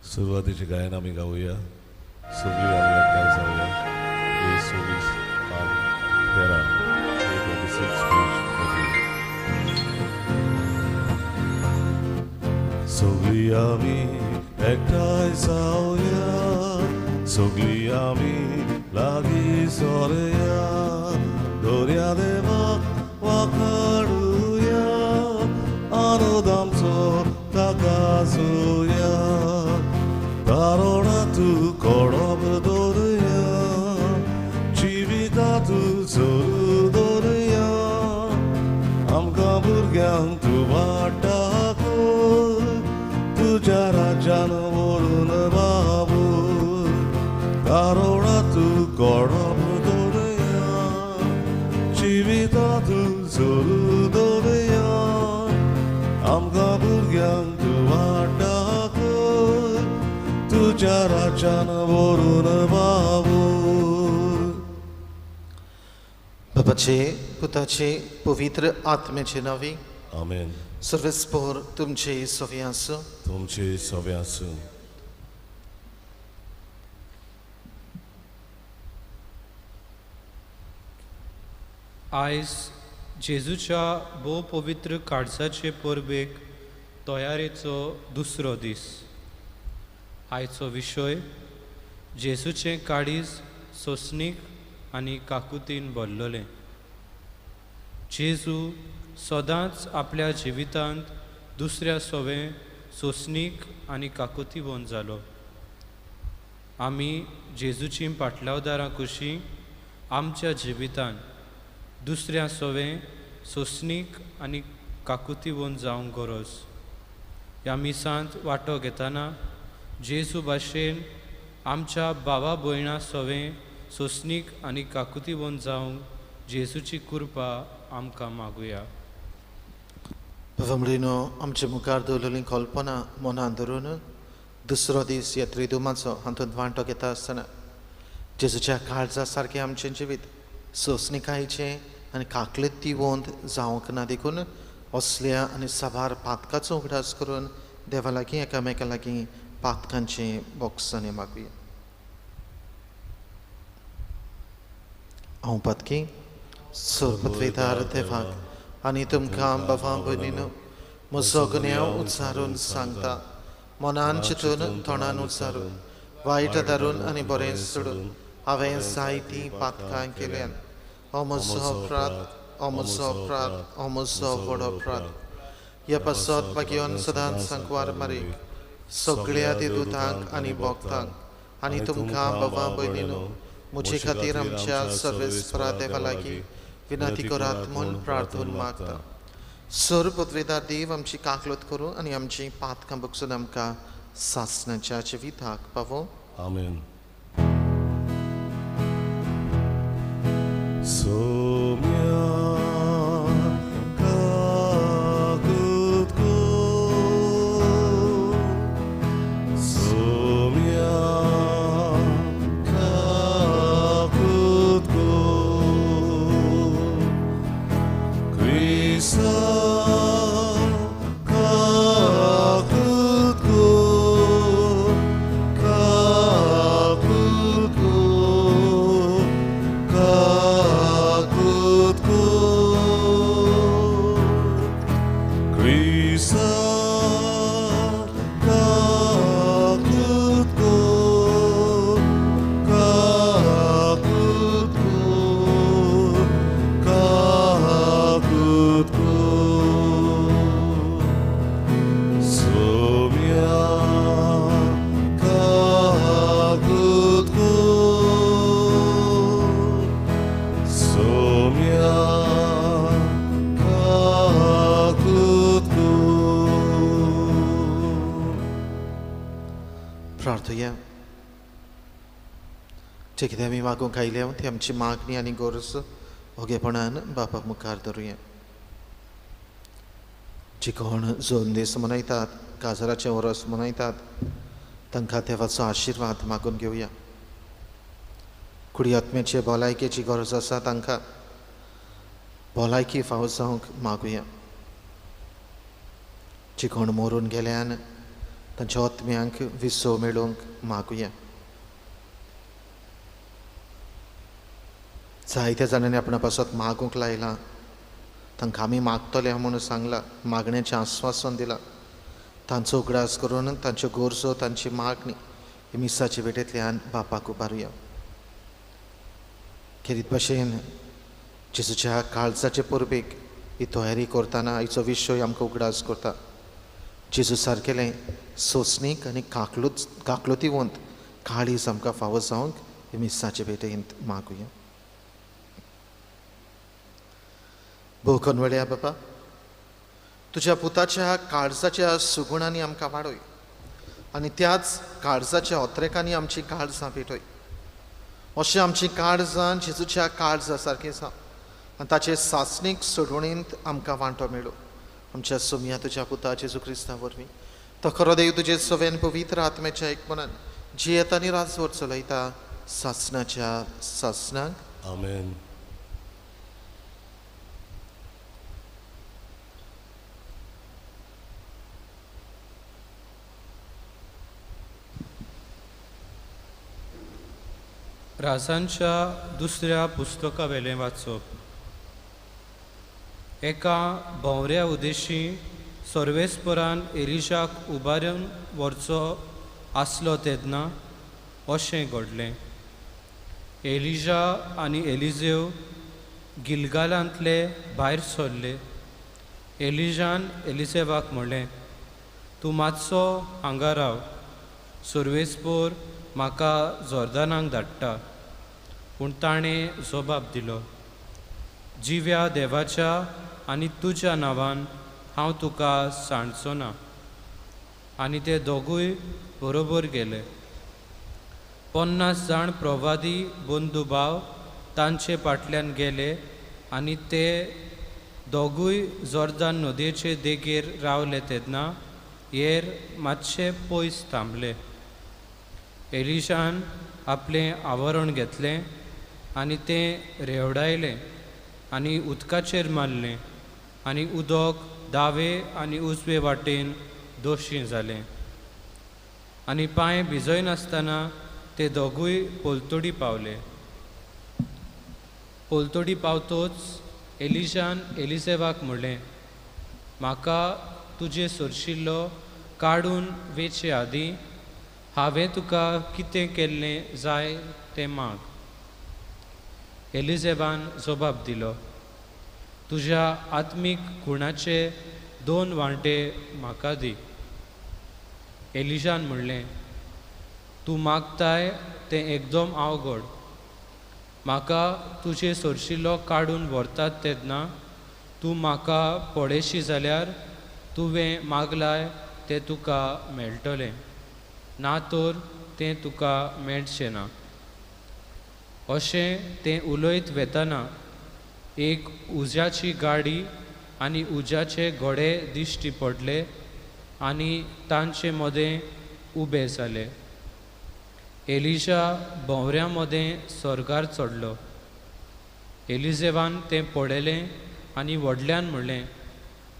सुरवातीचे गायन आमी गावया. सगळीं आमी एकठांय जावया. 26 पान 13 26 पेज 13. सगळीं आमी एकठांय जावया, सगळीं आमी लागीं सरया, दर्या देवाक वाखाणुया, आनंद आमचो ताका जोया, तारोणांत कोडप दवरुया, जिवितांत जोरू दवरुया, आमकां भुरग्यांक तूं वाट दाखय, तुज्या राज्यान व्हरून बाबू, तारोणांत कोडप दवरुया, जिवितांत जोरू दवरुया, आमकां भुरग्यांक तूं वाट दाखय, तुज्या राज्यान व्हरून बाबू. बापाचे, पुताचे, पवित्र आत्म्याचे नांवे. आमेन. सर्वेस्पोर तुमचे सवे आसूं. तुमचे सवे आसूं. आयज जेजूच्या भोव पवित्र काळजाचे परबेक तयारेचो दुसरो दीस. आयचो विशय जेजूचें काळीज सोंसणीक आनी काकुतीन भरलेलें. जेजू सदांच आपल्या जिवितांत दुसऱ्या सवें सोंसणीक आनी काकुतीवंत जालो. आमी जेजूची पाटलावदारां कशी आमच्या जिवितांत दुसऱ्या सवें सोंसणीक आनी काकुतीवंत जावंक गरज. ह्या मिसांत वांटो घेतना जेजू भाशेन आमच्या भावा भयणां सवें सोंसणीक आनी काकुतीवंत जावंक जेजूची कृपा आमकां मागुया. बाबा भयणीनो, आमचे मुखार दवरलेली कल्पना मनान धरून दुसरो दीस ह्या त्रिदुमाचो हातूंत वांटो घेता आसतना जेजूच्या काळजा सारकें आमचें जिवीत सोंसणिकायेचें आनी काकलेतीवंत जावंक ना देखून असल्या आनी साबार पातकाचो उगडास करून देवा लागीं एकामेका लागीं पातकांचें बोगसाणें मागुया. हांव पातकी सर्वपदवेदार देवाक आनी तुमकां बाबा भयणीनो म्हजो गुन्यांव उच्चारून सांगता, मनान चिंतून तोंडान उच्चारून वायट धरून आनी बरें सोडून हांवें जायतीं पातकां केल्यान. हो म्हजो अपराध, हो म्हजो अपराध, हो म्हजो व्हड अपराध. ह्या पासत भाग्यवन सदांच सांकवार मारीक सगळ्या देदूतांक आनी भक्तांक आनी तुमकां बाबा भयणीनो म्हजे खातीर आमच्या सर्वेस्परा देवा लागीं विनंती करात म्हूण प्रार्थून मागता. सर पदवेदार देव आमची काकलत करूं आनी आमची पातकां बगसून आमकां सासणाच्या जिविताक पावो. आमेन. सोम्या काकूत कर, सोम्या काकूत कर, क्रिस्ता काकूत कर, काकूत कर, काकूत कर, क्रिस्ता काकूत कर, काकूत कर, काकूत कर, सोम्या काकूत कर, सोम्या काकूत कर. प्रार्थुया. जे कितें आमी मागूंक आयल्या ती आमची मागणी आनी गरज ओगेपणान बापा मुखार धरुया. जे कोण जोन दीस मनयतात, काजराचें वरस मनयतात, तांकां देवाचो आशिर्वाद मागून घेवया. कुडी आत्म्याचे भलायकेची गरज आसा तांकां भलायकी फावो जावंक मागुया. जे कोण मरून गेल्यान तांच्या आत्म्यांक विसव मेळोवंक मागुया. जायत्या जाणांनी आपणा पासत मागूंक लायलां, तांकां आमी मागतले म्हणून सांगलां, मागण्याचें आस्वासन दिलां. तांचो उगडास करून तांच्यो गरजो, तांची मागणी ही मिसाचे भेटेंतल्यान बापाक उबारुया. खेरीत भाशेन जेजूच्या काळजाचे परबेक ही तयारी करतना हिचो विशय आमकां उगडास करता. जेजू सारकेलें सोंसणीक आनी काकलुतीवंत काळीज आमकां फावो जावंक ही मिसाचे भेटेंत मागुया. भोव कनवळ्या बाबा, तुज्या पुताच्या काळजाच्या सुगुणांनी आमकां वाडय आनी त्याच काळजाच्या ओत्रेकांनी आमची काळजां पेटय. अशें आमची काळजां जेजूच्या काळजा सारकें जावं आनी ताचे सासणीक सोडवणींत आमकां वांटो मेळूं. आमच्या सोमया तुज्या पुता जेजू क्रिस्ता वरवीं, तो खरो देव तुजे सवेन पवित्र आत्म्याच्या एकमनान जियेता आनी राजवट चलयता सासणाच्या सासणाक. आमेन. राजांच्या दुसऱ्या पुस्तका वेलें वाचप. एका भोंवऱ्या उदेशी सर्वेस्परान एलिशाक उबारून व्हरचो आसलो तेन्ना अशें घडलें. एलिजा आनी एलिजेव गिलगालांतले भायर सरले. एलिजान एलिजेवाक म्हणलें, तूं मातसो हांगा राव, सर्वेस्पोर म्हाका जोर्दानाक धाडटा. पूण ताणें जबाब दिलो, जिव्या देवाच्या आनी तुज्या नांवान हांव तुका सांडचो ना. आनी ते दोगूय बरोबर गेले. 50 जाण प्रवादी बंधुभाव तांचे फाटल्यान गेले आनी ते दोगूय जोर्दान नदयेचे देगेर रावले तेन्ना हेर मातशे पयस थांबले. एलिशान आपलें आवरण घेतलें आनी तें रेवडायलें आनी उदकाचेर मारलें आनी उदक दावे आनी उजवे वाटेन दोशी जालें. आनी पांय भिजयनासतना ते दोगूय पलतडी पावले. पलतडी पावतोच एलिशान एलिसेवाक म्हणलें, म्हाका तुजे सरशिल्लो काडून वेचे आदीं हांवें तुका कितें केल्लें जाय तें माग. एलिजेबान जबाब दिलो, तुज्या आत्मीक गुणाचे 2 वांटे म्हाका दी. एलिजान म्हणलें, तूं मागताय तें एकदम अवघड. म्हाका तुजे सरशिल्लो काडून व्हरतात तेन्ना तूं म्हाका पळयशी जाल्यार तुवें मागलाय तें तुका मेळटलें, ना तर तें तुका मेळचें ना. अशें तें उलयत वेतना एक उज्याची गाडी आनी उज्याचे घोडे दिश्टी पडले आनी तांचे मदें उबे जाले. एलिशा भोंवऱ्या मदें स्वर्गार चडलो. एलिजेवान तें पळयलें आनी व्हडल्यान म्हणलें,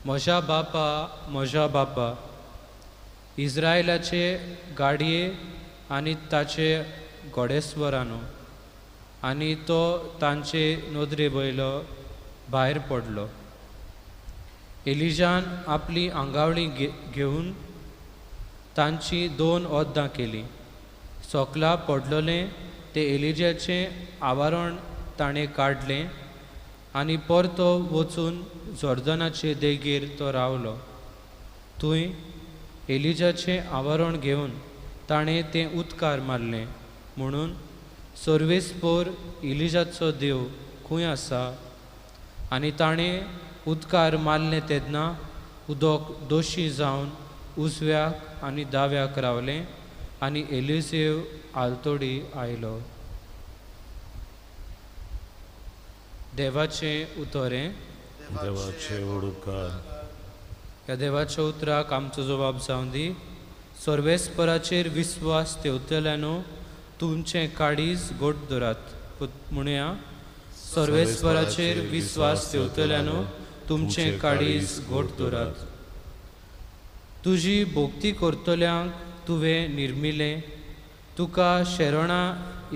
म्हज्या बापा, म्हज्या बापा, इज्रायलाचे गाडये आनी ताचे घोडेस्वरानो. आनी तो तांचे नदरे वयलो भायर पडलो. एलिजान आपली आंगावळी घेवन तांची 2 ओद्दां केलीं. सोकला पडलोलें तें एलिजाचें आवरण ताणें काडलें आनी परतो वचून जोर्दनाचे देगेर तो रावलो. थंय एलिजाचें आवरण घेवन ताणें तें उदकार मारलें. म्हणून सर्वेस्पोर एलिजाचो देव खंय आसा? आनी ताणें उदकार मारलें तेन्ना उदक दोशी जावन उजव्याक आनी दाव्याक रावलें आनी एलिजेव आलतोडी आयलो. देवाचें उतरें. देवाचे उपकार. ह्या देवाच्या उतराक आमचो जबाब जावं दी. सर्वेस्पराचेर विस्वास ठेवतल्यानो तुमचें काळीज गोट दवरात. म्हणुया, तुजी भोक्ती करतल्यांक तुवें निर्मिलें, तुका शरणां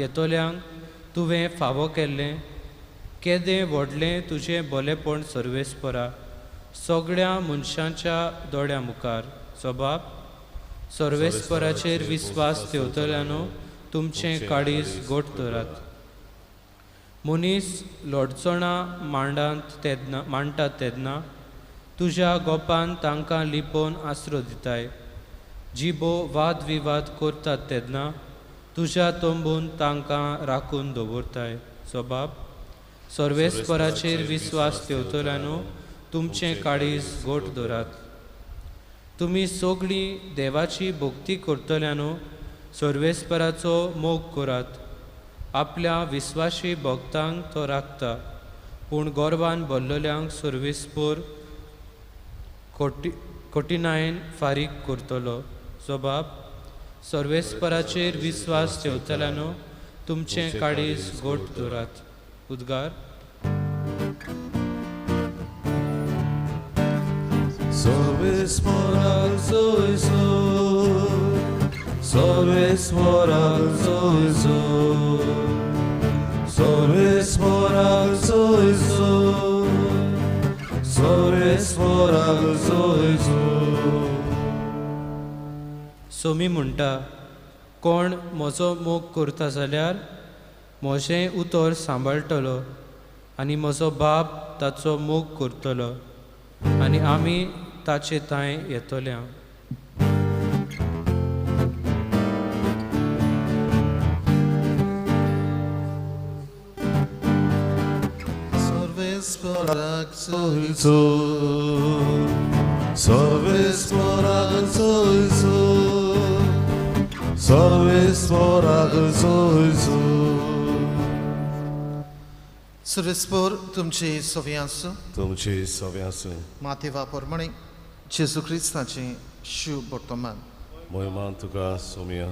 येतल्यांक तुवें फावो केल्लें. केदें व्हडलें तुजें बरेपण सर्वेस्परा, सगळ्या मनशांच्या दोळ्यां मुखार. सबाब, सर्वेस्पराचेर विस्वास ठेवतल्यानो तुमचें काळीज गोट दवरात. मनीस लडचणां मांडटात तेन्ना तुज्या गोपान तांकां लिपोवन आसरो दिताय. जिबो वाद विवाद करतात तेन्ना तुज्या तंबून तांकां राखून दवरताय. सबाब, सर्वेस्पराचेर विस्वास ठेवतल्यानो तुमचें काळीज गोट दवरात. तुमी सगळीं देवाची भक्ती करतल्यानो सर्वेस्पराचो मोग करात. आपल्या विस्वाशी भक्तांक तो राखता, पूण गर्वान भरलेल्यांक सर्वेस्पर कठिणायेन फारीक करतलो. सबाब, सर्वेस्पराचेर विस्वास ठेवतल्यानो तुमचें काळीज गोट दवरात. उद्गार. सोमी म्हणटा, कोण म्हजो मोग करता जाल्यार म्हजें उतर सांबाळटलो आनी म्हजो बाप ताचो मोग करतलो आनी आमी ताचे थंय येतल्या. सर्वेस्पर तुमचे सवे आसूं, तुमचे सवे आसूं. मातेवा प्रमाणे जेजू क्रिस्ताचें शुभ वर्तमान. मोहिमान तुका सोमिया.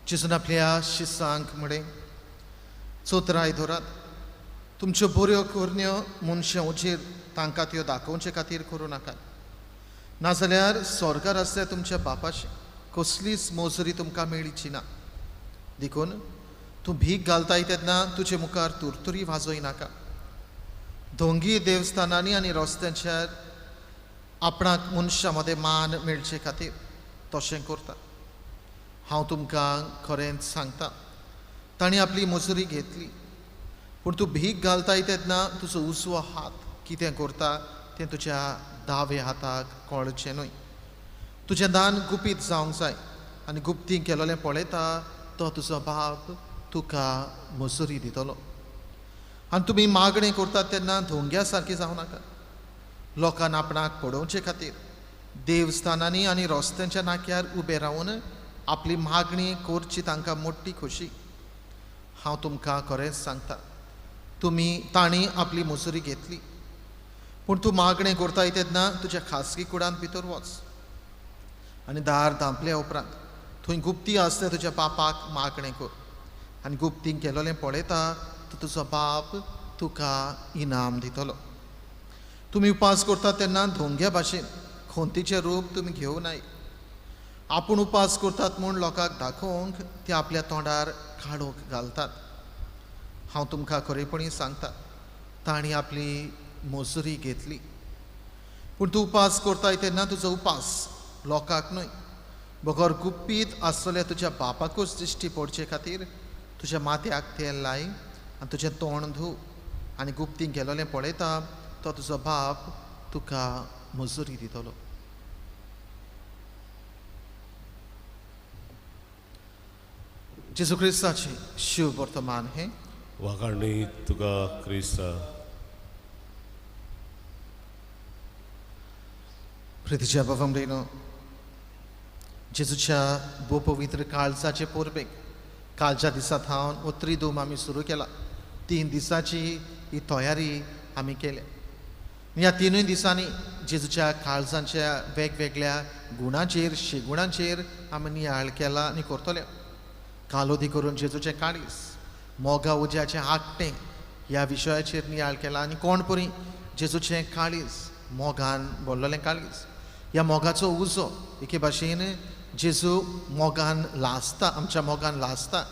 जेजून आपल्या शिसांक म्हळें, चोतराय धरात, तुमच्यो बऱ्यो करण्यो मनशां उजेर तांकां त्यो दाखोवचे खातीर करूं नाकात, नाजाल्यार स्वर्गार आसल्या तुमच्या बापाची कसलीच मोजरी तुमकां मेळची ना. देखून तूं भीक घालताय तेन्ना तुजे मुखार तुरतुरी वाजोय नाका. धोंगी देवस्थानांनी आनी रस्त्यांचेर आपणाक मनशां मदें मान मेळचे खातीर तशें करता. हांव तुमकां खरेंच सांगता, तांणी आपली मजुरी घेतली. पूण तूं भीक घालताय तेन्ना तुजो उजवो हात कितें करता तें तुज्या दाव्या हाताक कळचें न्हय. तुजें दान गुपीत जावंक जाय आनी गुप्ती केलोलें पळयता तो तुजो बाप तुका मजुरी दितलो. आनी तुमी मागणें करतात तेन्ना धोंग्या सारकी जावं नाका. लोकांक आपणाक पळोवचे खातीर देवस्थानांनी आनी रस्त्यांच्या नाक्यार उबे रावन आपली मागणी करची तांकां मोटी खोशी. हांव तुमकां खरेंच सांगता, तुमी तांणी आपली मजुरी घेतली. पूण तूं मागणें करताय तेन्ना तुज्या खासगी कुडांत भितर वच आनी दार धांपल्या उपरांत थंय गुप्ती आसल्या तुज्या बापाक मागणें कर आनी गुप्तीन केलोलें पळयता तो तुजो बाप तुका इनाम दितलो. तुमी उपास करतात तेन्ना धोंग्या भाशेन खोंतीचें रूप तुमी घेवं नाय. आपूण उपास करतात म्हूण लोकांक दाखोवंक ते आपल्या तोंडार काडूंक घालतात. हांव तुमकां खरेपणी सांगता, तांणी आपली मजुरी घेतली. पूण तूं उपास करताय तेन्ना तुजो उपास लोकांक न्हय, बगर गुप्पीत आसतल्या तुज्या बापाकूच दिश्टी पडचे खातीर तुज्या माथ्याक तेल लाय आनी तुजें तोंड धूव आनी गुप्तीन केलोलें पळयता तो तुजो बाप तुका मजुरी दितलो. जेजू क्रिस्ताचें शिव वर्तमान हें. वाखाणणी तुका क्रिस्ता. प्रितीच्या बाबा, जेजूच्या भोव पवित्र काळजाचे परबेक कालच्या दिसा थावन हो त्रिदूम आमी सुरू केला. 3 दिसाची ही तयारी आमी केल्या. ह्या 3 दिसांनी जेजूच्या काळजांच्या वेगवेगळ्या गुणांचेर शेगुणांचेर आमी नियाळ केला आनी करतले. कालोदी करून जेजूचें काळीज, मोगा उज्याचें आकटें ह्या विशयाचेर नियाळ केला आनी कोण परी जेजूचें काळीज मोगान भरलेलें काळीज ह्या मोगाचो उजो एके भाशेन जेजू मोगान लासता, आमच्या मोगान लासता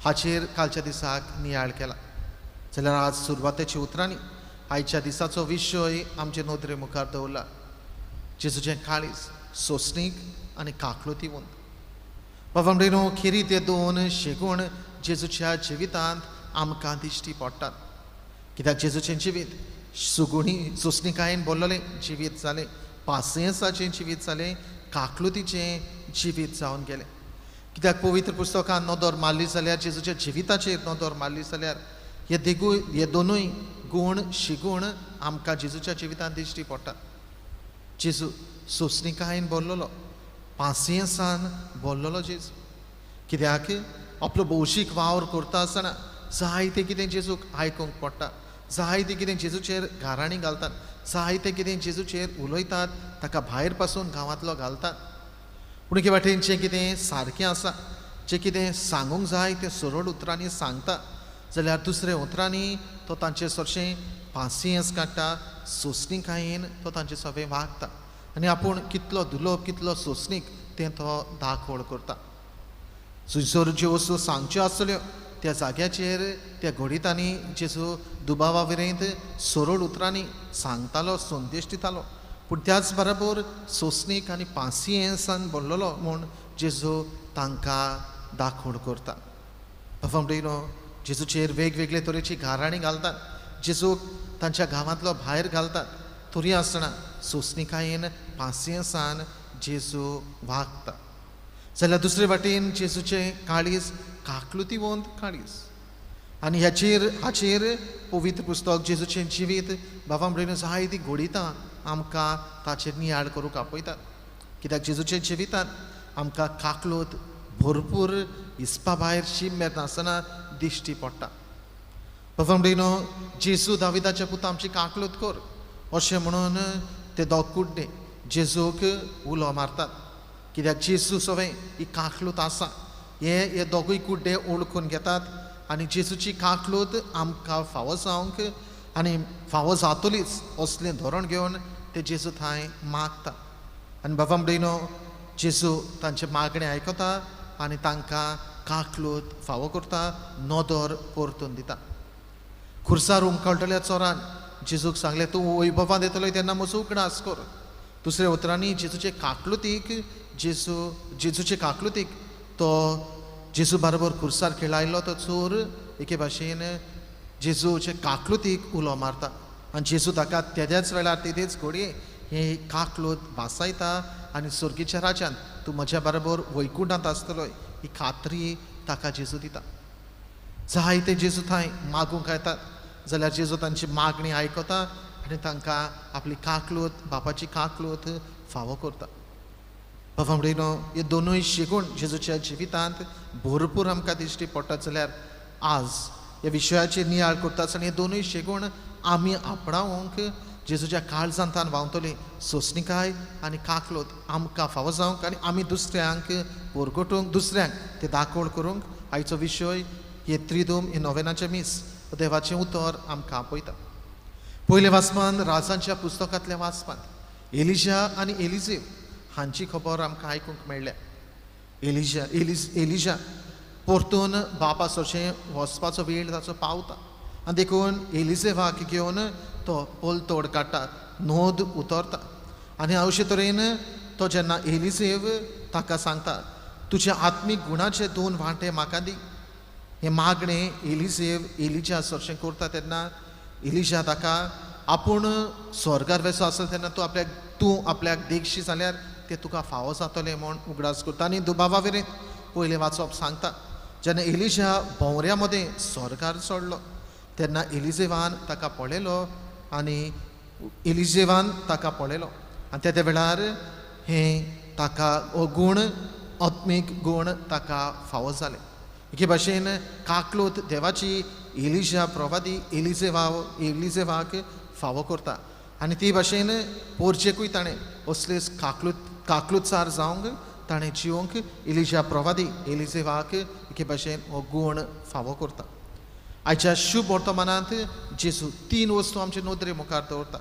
हाचेर कालच्या दिसाक नियाळ केला. जाल्यार आज सुरवातेच्या उतरांनी आयच्या दिसाचो विशय आमचे नदरे मुखार दवरला, जेजूचें काळीज सोंसणीक आनी काकळुतीवंत. बाबा भयणीनो, खेरीत ते दोन शेगूण जेजूच्या जिवितांत आमकां दिश्टी पडटात. कित्याक जेजूचें जिवीत सुगुणी सोंसणीकायेन भरलेलें जिवीत जालें, पासियेंसाचें जिवीत जालें, काकळुतीचें जिवीत जावन गेलें. कित्याक पवित्र पुस्तकान नदर मारली जाल्यार, जेजूच्या जिविताचेर नदर मारली जाल्यार हे देगूय हे दोनूय गूण शिगूण आमकां जेजूच्या जिवितांत दिश्टी पडटात. जेजू सोंसणीकायेन भरलेलो, पासियेंसान भरलेलो जेजू. कित्याक आपलो भौशीक वावर करता आसतना जायतें कितें जेजूक आयकूंक पडटा, जायतें कितें जेजूचेर गाराणी घालतात, जायतें कितें जेजूचेर उलयतात, ताका भायर पासून गांवांतलो घालतात. पूण एके वाटेन जें कितें सारकें आसा, जें कितें सांगूंक जाय तें सरळ उतरांनी सांगता, जाल्यार दुसऱ्या उतरांनी तो तांचे सरशें पासियेंस काडटा, सोंसणीकायेन तो तांचे सगळें वागता आनी आपूण कितलो दुलोब कितलो सोंसणीक तें तो दाखोवड करता. थंयसर ज्यो वस्तू सांगच्यो आसल्यो त्या जाग्याचेर त्या घडितांनी जेजू दुबावा विरयत सरळ उतरांनी सांगतालो, संदेश दितालो. पूण त्याच बरोबर सोंसणीक आनी पासियेंसान भरलेलो म्हूण जेजू तांकां दाखोवड करता. बाबा भयणीनो, जेजूचेर वेगवेगळे तरेची गाराणी घालतात, जेजूक तांच्या गांवांतलो भायर घालतात, तरी आसतना सोंसणीकायेन पासियेंसान जेजू वागता. जाल्यार दुसरे वाटेन जेजूचें काळीज काकळुतीवंत काळीज. आनी हाचेर पवित्र पुस्तक जेजूचें जिवीत बाबा भयणीनो जायतीं घडितां आमकां ताचेर नियाळ करूंक आपयतात. कित्याक जेजूच्या जिवितांत आमकां काकळूत भरपूर हिसपा भायर शीम मेरनासतना दिश्टी पडटा. बाबा भयणीनो, जेजू दाविदाच्या पुता आमची काकळूत कर अशें म्हणून ते दोग कुड्डे जेजूक उलो मारतात. कित्याक जेजू सगळें ही काकळूत आसा हे दोगूय कुड्डे ओळखून घेतात आनी जेजूची काकळूत आमकां फावो जावंक आनी फावो जातलीच असलें धोरण घेवन ते जेजू थंय मागता. आनी बाबा भयणीनो, जेजू तांचें मागणें आयकता आनी तांकां काकळूत फावो करता, नदर परतून दिता. खुर्सार उमकळटल्या चोरान जेजूक सांगलें, तूं वैभवांत येतलो तेन्ना म्हजो उगडास कर. दुसऱ्या उतरांनी जेजूचे काकळुतीक जेजूचे काकळुतीक तो जेजू बरोबर खुर्सार खेळायलो तो चोर एके भाशेन जेजूचे काकळुतीक उलो मारता आनी जेजू ताका तेद्याच वेळार तेदेच घडये हे काकळूत भासायता आनी स्वर्गीच्या राज्यांत तूं म्हज्या बरोबर वैकुंठांत आसतलो ही खात्री ताका जेजू दिता. जायते जेजू थंय मागूंक येतात जाल्यार जेजू तांची मागणी आयकता आनी तांकां आपली काकळूत बापाची काकळूत फावो करता. बाबा भयणीनो, हे दोनूय शिकूण जेजूच्या जिवितांत भरपूर आमकां दिश्टी पडटात. जाल्यार आज ह्या विशयाचेर नियाळ करता आसतना हे दोनूय शेगूण आमी आपणावंक जेजूच्या काळजांतान व्हांवतली सोंसणीकाय आनी काकळूत आमकां फावो जावंक आनी आमी दुसऱ्यांक परगटूंक, दुसऱ्यांक ते दाखोवण करूंक आयचो विशय हे त्रिदूम हे नोवेनाचें मीस देवाचें उतर आमकां आपयता. पयलें वाचपान राजांच्या पुस्तकांतल्या वाचपांत एलिजा आनी एलिजेव हांची खबर आमकां आयकूंक मेळ्ळ्या. एलिजा परतून बापा सरशें वचपाचो वेळ ताचो पावता आनी देखून एलिजेवाक घेवन तो पलतोड काडटा, नोद उतरता आनी अशे तरेन तो जेन्ना एलिजेव ताका सांगता, तुज्या आत्मीक गुणाचे दोन वांटे म्हाका दी. हें मागणें एलिजेव एलिजा सरशें करता तेन्ना एलिजा ताका आपूण स्वर्गार वेसो आसलो तेन्ना तूं आपल्याक देखशी जाल्यार तें तुका फावो जातलें म्हूण उगडास करता आनी दुबावा विरयत पयलें वाचप सांगता. जेन्ना एलिजा भोंवऱ्या मदें स्वर्गार चडलो तेन्ना एलिजेवान ताका पळयलो आनी एलिजेवान ताका पळयलो आनी त्या वेळार हें ताका हो गूण आत्मीक गूण ताका फावो जाले. एके भाशेन काकलूत देवाची एलिजा प्रवादी एलिजेवाक फावो करता आनी ती भाशेन पोरचेकूय ताणें असलेच काकलुतसार जावंक ताणें जिवंक एलिजा प्रवादी एलिजेवाक एके भाशेन हो गूण फावो करता. आयच्या शुभ वर्तमानांत जेजू तीन वस्तू आमचे नदरे मुखार दवरता.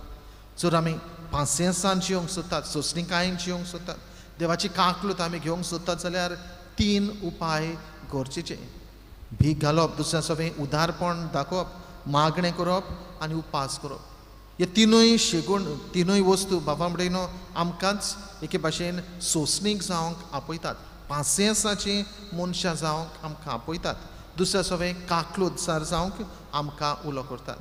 जर आमी पासियेंसान जिवंक सोदतात, सोंसणीकायेन जिवंक सोदतात, देवाची काकलूत आमी घेवंक सोदतात जाल्यार तीन उपाय गरजेचे. भीक घालप, दुसऱ्या सवें उदारपण दाखोवप, मागणें करप आनी उपास करप. हे तिनूय शेगूण, तिनूय वस्तू बाबा भयणीनो आमकांच एके भाशेन सोंसणीक जावंक आपयतात, पासियेंसाची मनशां जावंक आमकां आपयतात, दुसऱ्या सवें काकलूत सार जावंक आमकां उलो करतात.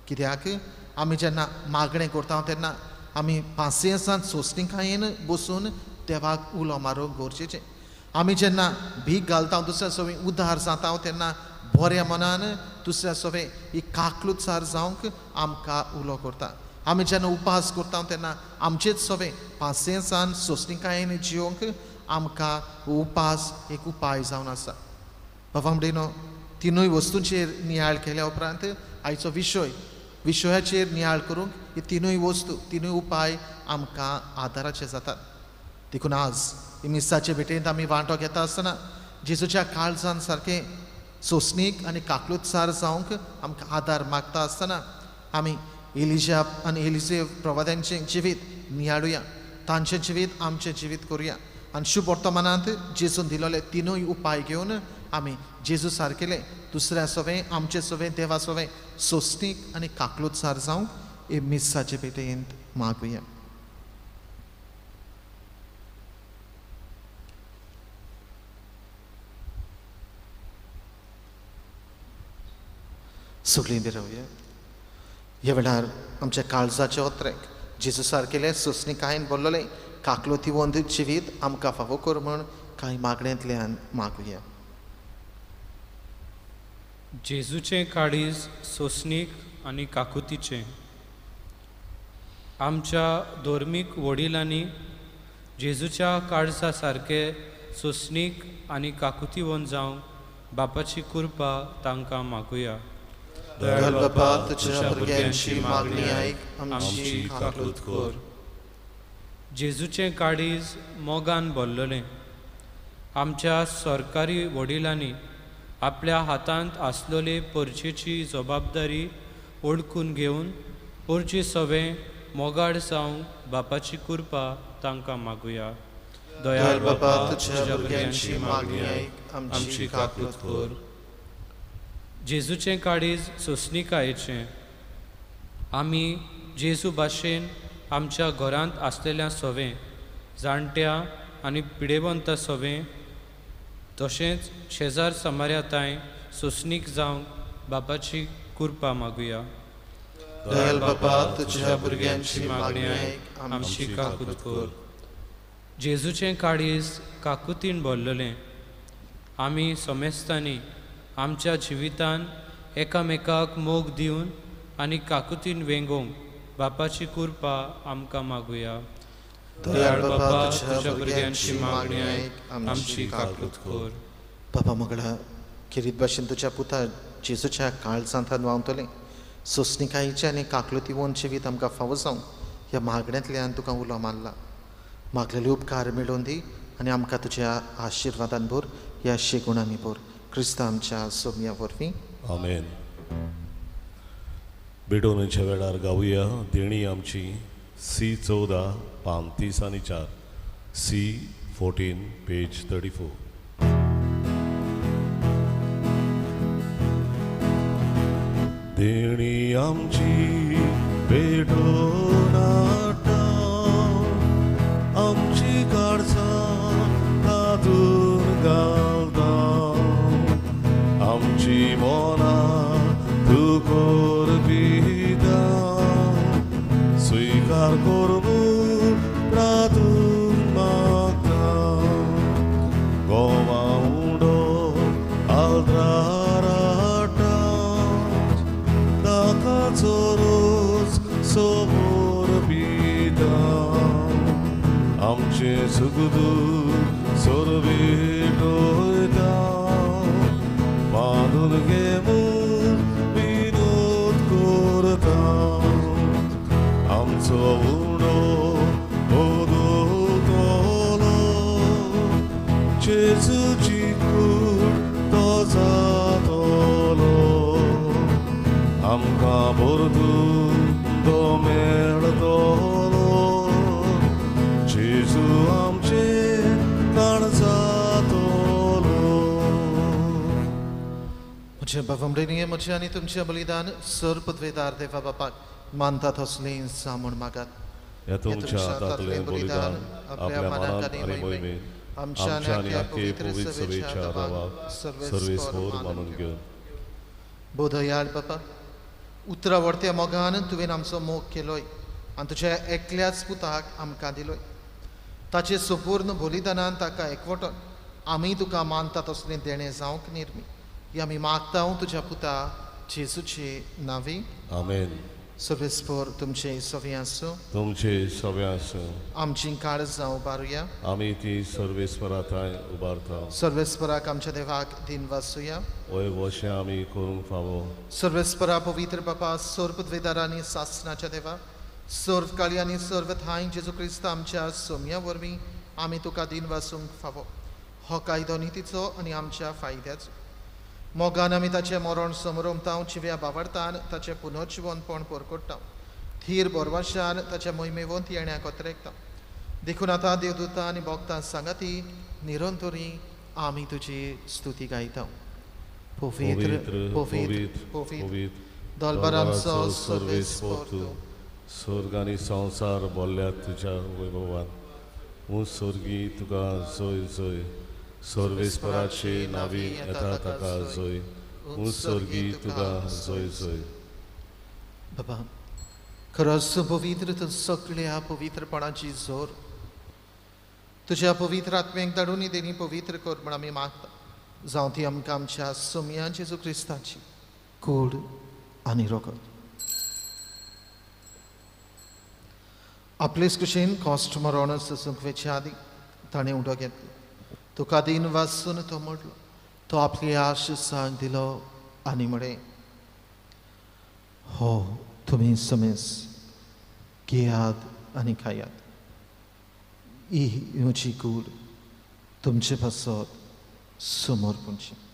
कित्याक आमी जेन्ना मागणें करता तेन्ना आमी पासियेंसान सोंसणीकायेन बसून देवाक उलो मारूंक गरजेचें. आमी जेन्ना भीक घालता, दुसऱ्या सवें उदार जाता तेन्ना बऱ्या मनान दुसऱ्या सवें ही काकलूत सार जावंक आमकां उलो करता. आमी जेन्ना उपास करता तेन्ना आमचेच सवें पासियेंसान सोंसणीकायेन जिवंक आमकां उपास एक उपाय जावन आसा. बाबा भयणीनो, तिनूय वस्तूंचेर नियाळ केल्या उपरांत आयचो विशयाचेर नियाळ करूंक ही तिनूय वस्तू, तिनूय उपाय आमकां आदाराचे जातात. देखून आज मिसाचे भेटेंत आमी वांटो घेता आसतना जेजूच्या काळजान सारकें सोंसणीक आनी काकलुतसार जावंक आमकां आदार मागता आसतना आमी एलिजा आनी एलिजे प्रवाद्यांचें जिवीत नियाळुया, तांचें जिवीत आमचें जिवीत करुया आनी शुभ वर्तमानांत जेजून दिलोले तिनूय उपाय घेवन आमी जेजू सारकेले दुसऱ्या सवें, आमचे सवें, देवा सवें सोंसणीक आनी काकलुतसार जावंक हे मिसाचे भेटेंत मागुया. सगळीं बी रावया. ह्या वेळार आमच्या काळजाचे ओत्रेक जेजू सारकेले सोंसणीकायेन बोल्लोले काकलुतीवंत जिवीत आमकां फावो कर म्हूण कांय मागण्यांतल्यान मागुया. जेजूचें काळीज सोंसणीक आनी काकुतीचें. आमच्या धर्मीक वडिलांनी जेजूच्या काळजा सारके सोंसणीक आनी काकुतीवंत जावंक बापाची कृपा तांकां मागुया. दयाळ बापा, तुज्या भुरग्यांची मागणी आयक, आमची काकलूत कर. जेजूचें काळीज मोगान भरलेलें. आमच्या सरकारी वडिलांनी आपल्या हातांत आसलेली परचेची जबाबदारी ओळखून घेवन परचे सवें मोगाळ जावंक बापाची कृपा तांकां मागुया. दयाळ बापा, तुज्या भुरग्यांची मागणी आयक, आमची काकलूत कर. जेजूचें काळीज सोंसणीकायेचें. आमी जेजू भाशेन आमच्या घरांत आसलेल्या सवें जाणट्या आनी पिडेवंता सवें तशेंच शेजार समार्या तांय सोंसणीक जावंक बापाची कृपा मागुया. दयाळ बापा, तुज्या भुरग्यांची मागणी आयक, आमची काकूत कर. जेजूचें काळीज काकुतीन भरलेलें. आमी समेस्तांनी आमच्या जिवितान एकामेकाक मोग दिवन आनी काकुतीन वेंगोवंक बापाची कृपा आमकां मागुया. दयाळ बापा, तुज्या भुरग्यांची मागणी आयक, आमची काकूत कर. बाबा मगळा, खेरीत भाशेन तुज्या पुता जेजूच्या काळजांत व्हांवतलें सोंसणीकायेचें आनी काकलुतीवंत जिवीत आमकां फावो जावं ह्या मागण्यांतल्यान तुका उलो मारला. मागलेले उपकार मेळोवन दी आनी आमकां तुज्या आशिर्वादान भर, ह्या शेगुणांनी भर, क्रिस्ता आमच्या सोम्या वरवीं. आमेन. भेटवणेच्या वेळार गावया देणी आमची सी 14 पान 30 आनी 4, सी 14 पेज 34. देणी आमची भेटोवन हाडटा, आमची काळजां तातूंत घालता, आमची मनां तूं करपिता, स्वीकार कर म्हूण प्रार्थून मागता. गोवा उडो आल्त्रार हाडटा, ताकाचो रोज सोबोर पिता, आमचें सुखदूख सोरविटोयता, बांदून घे म्हूण विनोद करता, आमचो उणो बदलतलो, जेजूची कूड तो जातलो, आमकां परतून तो मेळटलो. म्हज्या बाबा म्हजें आनी तुमचें बलिदान सर पदवेदार देवा बापाक मानतात असलें जावं मागात. ह्या तुमच्या हातांतलें बलिदान आपल्या मनात आनी मोहिमेन आमच्या आनी आख्खे पवित्र सभेच्या देवाक सर्वेस्पोर मानून घेवन. बोधयाळ बापा, उतरा व्हडत्या मोगान तुवें आमचो मोग केलोय आनी तुज्या एकल्याच पुताक आमकां दिलोय. ताचे संपूर्ण बलिदानान ताका एकवटून आमी तुका मानतात असलें देणें जावंक निर्मी ही आमी मागता तुज्या पुता जेजूचे नांवी. आमेन. सर्वेस्पोर तुमचे सवे आसूं. तुमचे सवे आसूं. आमची काळजां उबारुया. आमी ती सर्वेस्परा थंय उबारता. सर्वेस्पराक आमच्या देवाक दिन वासुया. वय वशें आमी करूंक फावो. सर्वेस्परा पवित्र बापा, सर्व पदवेदार आनी सासनाच्या देवा, सर्व काळी आनी सर्व थांय जेजू क्रिस्त आमच्या सोम्या वरवीं आमी तुका दिन वासूंक फावो. हो कायदो नितीचो आनी आमच्या फायद्याचो. मोगान आमी ताचें मरण समरोमतांव, जिव्या बावडतान ताचें पुनर्जिवनपण परकोट्टांव, थीर बोरवाशान ताच्या मोहिमेवंत येण्याक अत्रेकता. देखून आतां देवदूतां आनी भक्तां सांगाती निरंतरी आमी तुजी स्तुती गायता. पवित्र पवित्र पवित्र दलबरांचो सर्वेस्पोर तूं. स्वर्ग आनी संवसार बोल्ल्यात तुज्या वैभवान. ऊंच स्वर्गी तुका जय जय. सर्वेस्पराचे नावी येता ताका जय. ऊंच स्वर्गी तुका जय जय. बाबा, खरोच पवित्र तूं सगळ्या पवित्रपणाची जोर. तुज्या पवित्र आत्म्याक धाडून देणी पवित्र कर म्हण आमी मागता. जावं ती आमकां आमच्या सोम्या जेजू क्रिस्ताची कूड आनी रगत. आपलेच कुशीन कॉस्ट मरण सोसूंक वेचे आदी ताणें उडो घेतलो. तुका दिन वासून तो म्हणलो. तो आपली आश सांग दिलो आनी म्हळें, हो तुमी समेस घेयात आनी खायात. ही म्हजी कूड तुमचे पासत समर्पणची.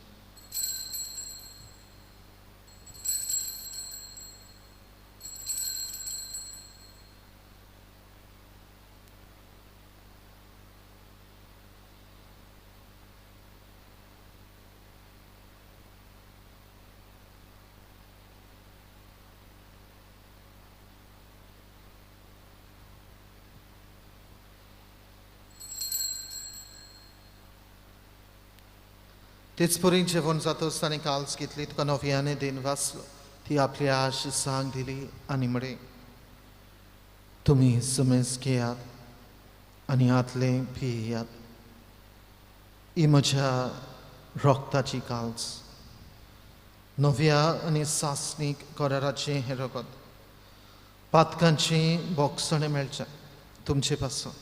तेच परी जेवण जातच ताणें काल्स घेतली, तुका नव्याने then वाचलो, ती आपली आश सांग दिली आनी म्हळें, तुमी समेज घेयात आनी हातलें पियात. ही म्हज्या रक्ताची काल्स, नव्या आनी सासणीक कराराचें हें रगत. पातकांचें बोगसणें मेळचें तुमचे पासून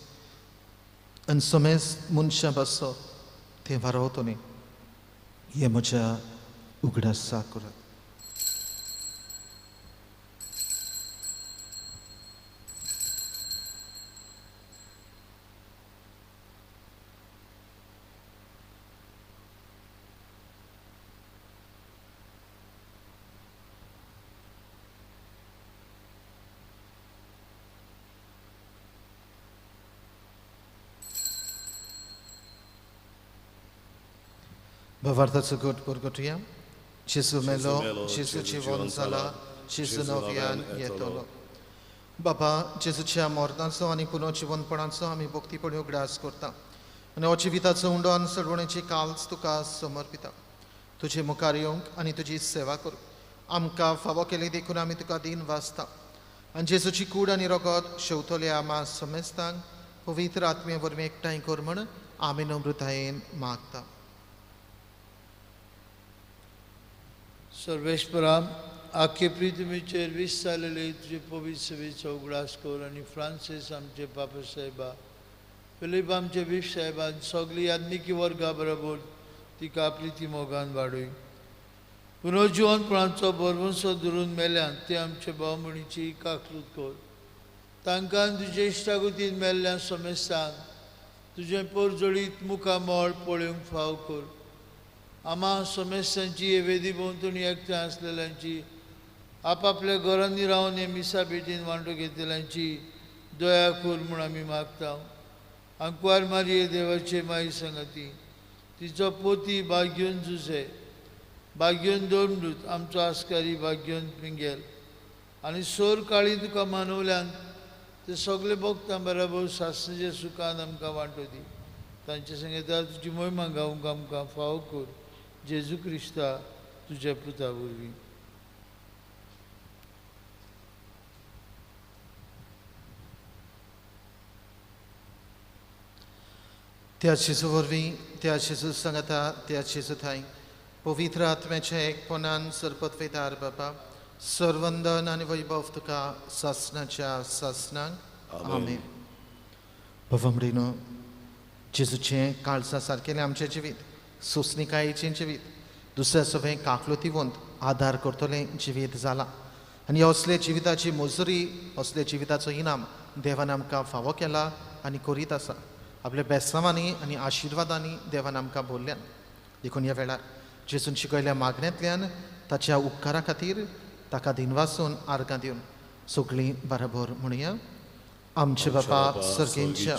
आनी समेज मनशां पासून तें वारवतलें. हे म्हज्या उगडासा करात. भावार्थाचो गोट परगटुया. जेजू मेलो, जेजू जिवन जाला, जेजू नव्यान येतलो. बाबा, जेजूच्या मरणाचो आनी पुनर्जिवनपणाचो आमी भक्तीपणी उगडास करता आनी हो जिविताचो उंडो आनी सडवणेची काल्स तुका समर्पिता. तुजे मुखार येवंक आनी तुजी सेवा करूंक आमकां फावो केली देखून आमी तुका दिन वाचता. आनी जेजूची कूड आनी रगत शेवतल्या आमा समेस्तांक पवित्र आत्मे वरवीं एकठांय कर म्हण आमी नम्रतायेन मागता. सर्वेस्परा, आख्खे पृथ्वीचेर वीस जालेले तुजे पवित्र सेवेचो उगडास कर आनी फ्रांसीस आमचे पापा साहेबा, फिलीप आमचे बीफ साहेबान सगळी याज्ञिकी वर्गा बरोबर तिका प्रिती मोगान वाडय. पुनर्जिवनपणाचो भरवंसो धरून मेल्यान ते आमचे भावभयणीची काकलूत कर. तांकां तुजे इश्टागतीन मेल्ल्या समेस्तान तुजें पोरजोळीत मुखामळ पळोवंक फाव कर. आमा समेस्तांची हे वेदी भोंवतणी एकठांय आसलेल्यांची, आपापल्या घरांनी रावन हे मिसा भेटीन वांटो घेतल्यांची दया कर म्हूण आमी मागता. आंकवार मारये देवाचे माई संगती, तिचो पोती भाग्यून जुजे, भाग्योन धर्मदूत आमचो आस्कारी भाग्योन मिंगेल आनी सोर काळी तुका मानवल्यान ते सगळे भक्तां बराबर सासणाच्या सुखान आमकां वांटो दी. तांचे संगीता तुजी मोहिमा गावंक आमकां फावो कर जेजू क्रिस्ता तुज्या पुता वरवीं. त्या जेजू वरवीं, त्या जेजू सांगता, त्या जेजू थांय पवित्र आत्म्याच्या एकपणान सरपतवेदार बाबा सर्वंदन आनी वैभव तुका सासणाच्या सासणाक. आमेन. बाबा जेजूचें काळजा सारकेलें आमचें जिवीत, सोंसणिकायेचें जिवीत, दुसऱ्या सगळें काकलुतीवंत आदार करतलें जिवीत जालां आनी असले जिविताची मजुरी, असले जिविताचो इनाम देवान आमकां फावो केला आनी करीत आसा. आपल्या बेसांवांनी आनी आशिर्वादांनी देवान आमकां भरल्यान. देखून ह्या वेळार जेजून शिकयल्या मागण्यांतल्यान ताच्या उपकारा खातीर ताका दिनवासून आर्गां दिवन सगळीं बराबर म्हणया. आमचे बापा सर्गेंच्या,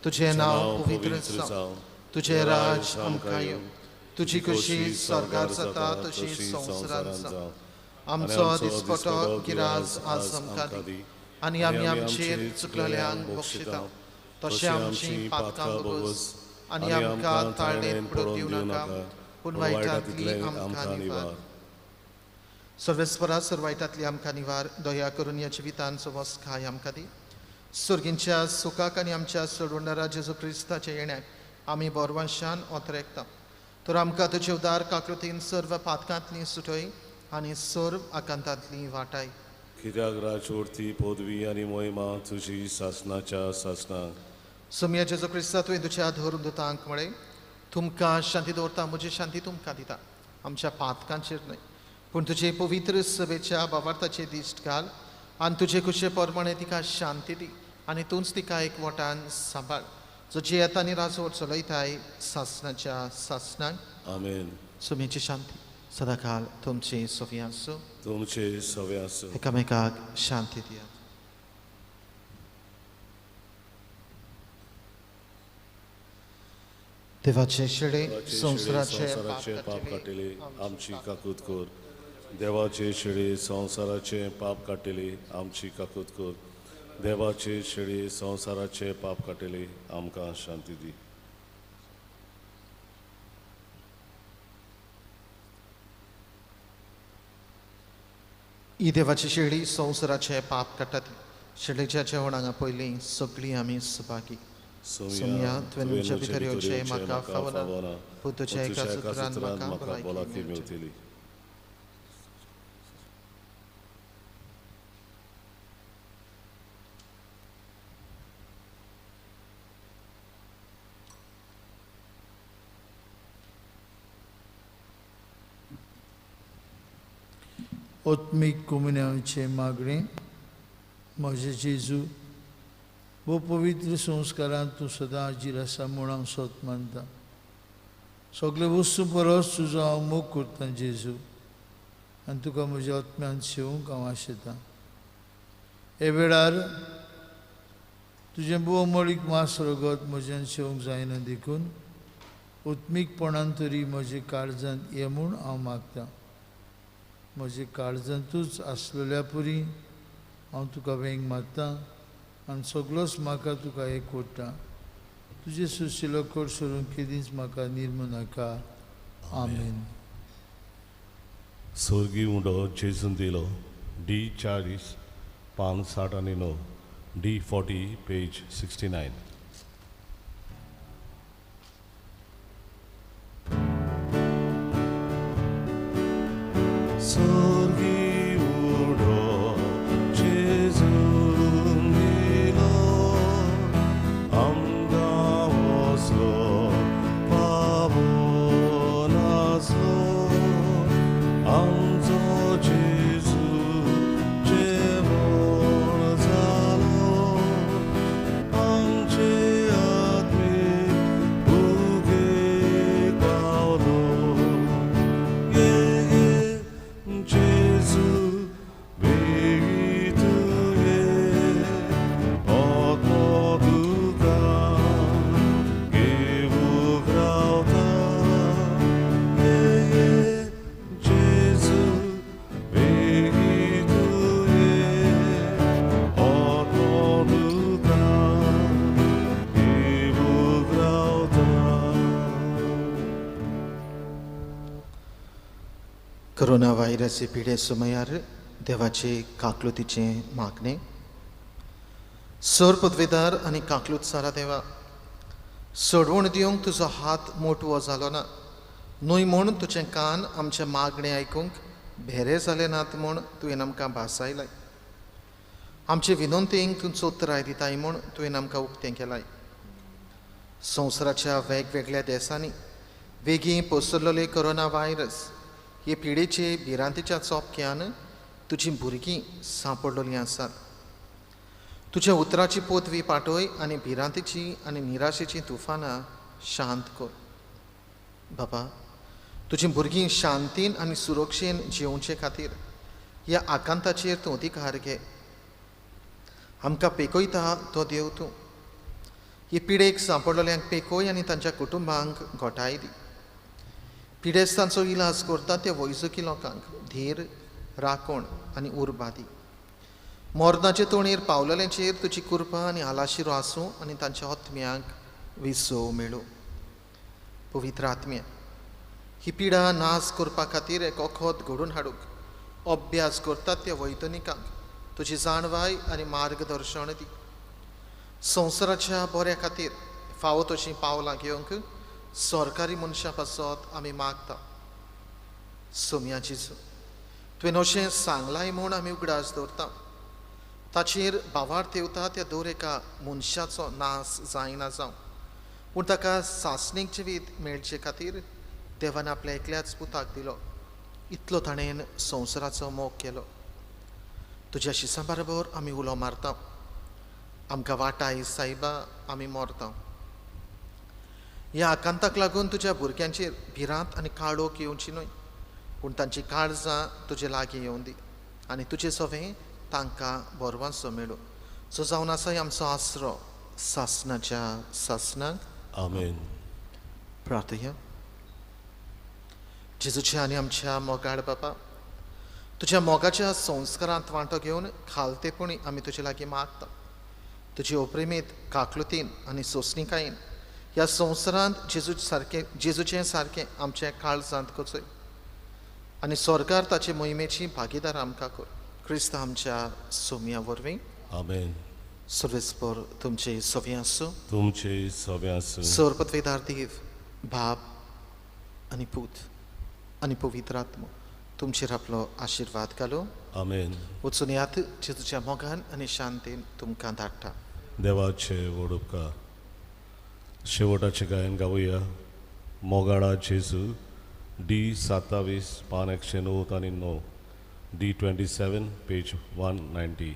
तुजें नांव पवित्र जावं, तुजें राज आमकां येवं, तुजी खुशी स्वर्गार जाता तशी संवसारांत जावं. आमचो दिसपटो गिराज आज आमकां दी आनी आमी आमचेर चुकलेल्यांक बक्षिता तशें आमची पातकां भोगोस आनी आमकां ताळणेंत पडूंक दिवं नाका, पूण वायटांतली आमकां निवार. सर्वेस्परा सर वायटांतली आमकां निवार, दया करून ह्या जिवितान सवस्काय आमकां दी. सर्गींच्या सुखाक आनी आमच्या सोडवणारा जेजू क्रिस्ताच्या येण्याक आमी बोरवंशान ओतरेकता. तर आमकां तुजे उदार काकृतीन सर्व पातकांतली सुटय आनी सर्व आकांतांतली वाटाय. कित्याक राजवर्ती पदवी आनी मोहिमा तुजी सासणाच्या सासणाक. सोम्या जेजू क्रिस्ता, तुवें तुज्या धर्मदूतांक म्हळें, तुमकां शांती दवरता, म्हजी शांती तुमकां दिता. आमच्या पातकांचेर न्हय पूण तुजे पवित्र सभेच्या बाबार्थाचे दिश्ट घाल आनी तुजे खुशे प्रमाणे तिका शांती दी आनी तूंच तिका एक वटान सांबाळ, जो जियेता आनी राजवट चलयताय सासणाच्या सासणाक. आमेन. सोम्याची शांती सदांकाल तुमचे सवी आसूं. तुमचे सवे आसूं. एकामेकाक शांती दियात. देवाचे शेळे संवसाराचे पाप काडटले आमची काकूत कर. देवाचे शेळे संवसाराचे पाप काडटले आमची काकूत कर. देवाचे शेळे संवसाराचे पाप काडटले आमकां शांती दी. ही देवाची शेळी संवसाराचे पाप काडटा. शेळीच्या जेवणांगा पयलीं सगळीं आमी सभागी. सोम्या, तुवें म्हज्या भितर येवचें म्हाका फावना, पूण तुज्या एका सुत्रान म्हाका भलायकी मेळटली. आत्मीक कोमुन्यांवचें मागणें. म्हजें जेजू, भोव पवित्र संस्कारांत तूं सदां हाजीर आसा म्हूण हांव सोत मानता. सगळे वस्तू परस तुजो हांव मोग करतां जेजू आनी तुका म्हज्या आत्म्यान सेवूंक हांव आशेतां. हे वेळार तुजें भोव अमोळीक मास रगत म्हज्यान सेवंक जायना देखून आत्मीकपणान तरी म्हजे काळजांत ये म्हूण हांव मागतां. म्हजे काळजांतूच आसलेल्या पुरी हांव तुका वेंग मारतां आनी सगळोच म्हाका तुका एक ओडटा. तुजें सुशिलो कोड सोडून केदींच म्हाका निर्मू नाका. आमेन. स्वर्गीय उंडो जेजून दिलो डी 40 पान 69, डी 40 पेज 69. स्वर्गीय उंडो जेजून दिलो आमकां वसलो पावनासलो आमचो जेजू जेवण जालो आमचे आत्मीक भुकेक पावलो. ये जेजू बेगी तुवें आत्मो तुका घेवूंक रावता. ये कोरोना व्हायरस पिडे समयार देवाचे काकलुतीचें मागणें. सर पदवेदार आनी काकलूत सारा देवा, सोडवण दिवंक तुजो हात मोटवो जालो ना न्हय म्हूण तुजें कान आमचें मागणें आयकूंक भेरे जाले नात म्हूण तुवें आमकां भासायलाय. आमचे विनंतींक तूं चोतराय दिताय म्हूण तुवें आमकां उक्तें केलाय. संवसाराच्या वेगवेगळ्या देशांनी वेगीं पसरलेले कोरोना व्हायरस हे पिडेचे भिरांतेच्या चोपक्यान तुजीं भुरगीं सांपडलेलीं आसात. तुज्या उतराची पोतवी पाटय आनी भिरांतेची आनी निराशेचीं तुफानां शांत कर. बाबा, तुजीं भुरगीं शांतीन आनी सुरक्षेन जिवचे खातीर ह्या आकांताचेर तूं अधिकार घे. आमकां पेकयता तो देव तूं. ही पिडेक सांपडलेल्यांक पेकय आनी तांच्या कुटुंबांक घोटाय दी. पिडेस्तांचो इलाज करता त्या वैजकी लोकांक धीर, राखण आनी उर्बा दी. मरणाचे तोणेर पावलेल्यांचेर तुजी कृपा आनी आलाशिरो आसूं आनी तांच्या आत्म्यांक विसव मेळूं. पवित्र आत्म्या, ही पिडा नाश करपा खातीर एक वखद घडोवन हाडूंक अभ्यास करतात त्या वैज्ञानिकांक तुजी जाणवाय आनी मार्गदर्शन दी. संवसाराच्या बऱ्या खातीर फावो तशीं पावलां घेवंक सरकारी मनशां पासत आमी मागता. सोम्या जेजू, तुवें अशें सांगलाय म्हूण आमी उगडास दवरता. ताचेर भावार्थ येवता त्या दर एका मनशाचो नाश जायना जावं, पूण ताका सासणीक जिवीत मेळचे खातीर देवान आपल्या एकल्याच पुताक दिलो. इतलो ताणें संवसाराचो मोग केलो. तुज्या शिसां बरोबर आमी उलो मारता. आमकां वाटाय सायबा, आमी मरता. ह्या आकांताक लागून तुज्या भुरग्यांचेर भिरांत आनी काळोख येवची न्हय, पूण तांची काळजां तुजे लागीं येवन दी आनी तुजे सवें तांकां बरवांचो मेळूं. सो जावन आसा आमचो आसरो सासणाच्या सासणाक. आमेन. प्रार्थया. जेजूच्या आनी आमच्या मोगाळ बापा, तुज्या मोगाच्या संस्कारांत वांटो घेवन खालतेपणी आमी तुजे लागीं मागता. तुजी ओप्रेमीत काकलुतीन आनी सोंसणिकायेन ह्या संवसारांत जेजूचें सारकें आमच्या काळजांत कोचय आनी सरकार ताचे मोहिमेची भागीदार आमकां कर. क्रिस्त आमच्या सोम्या वरवीं. आमेन. सर्वेस्पर तुमचे सवे आसूं. तुमचे सवे आसूं. सर्वपत्वेदार देव, बाप आनी पूत आनी पवित्र आत्मो तुमचेर आपलो आशिर्वाद घालूं. आमेन. वचून यात जेजूच्या मोगान आनी शांतीन तुमकां धाडटा. देवाचे व्हड उपकार. शेवटाचें गायन गावया. मोगाळा जेजू, डी 27 पान 109 आनी 9, D 27 page 190.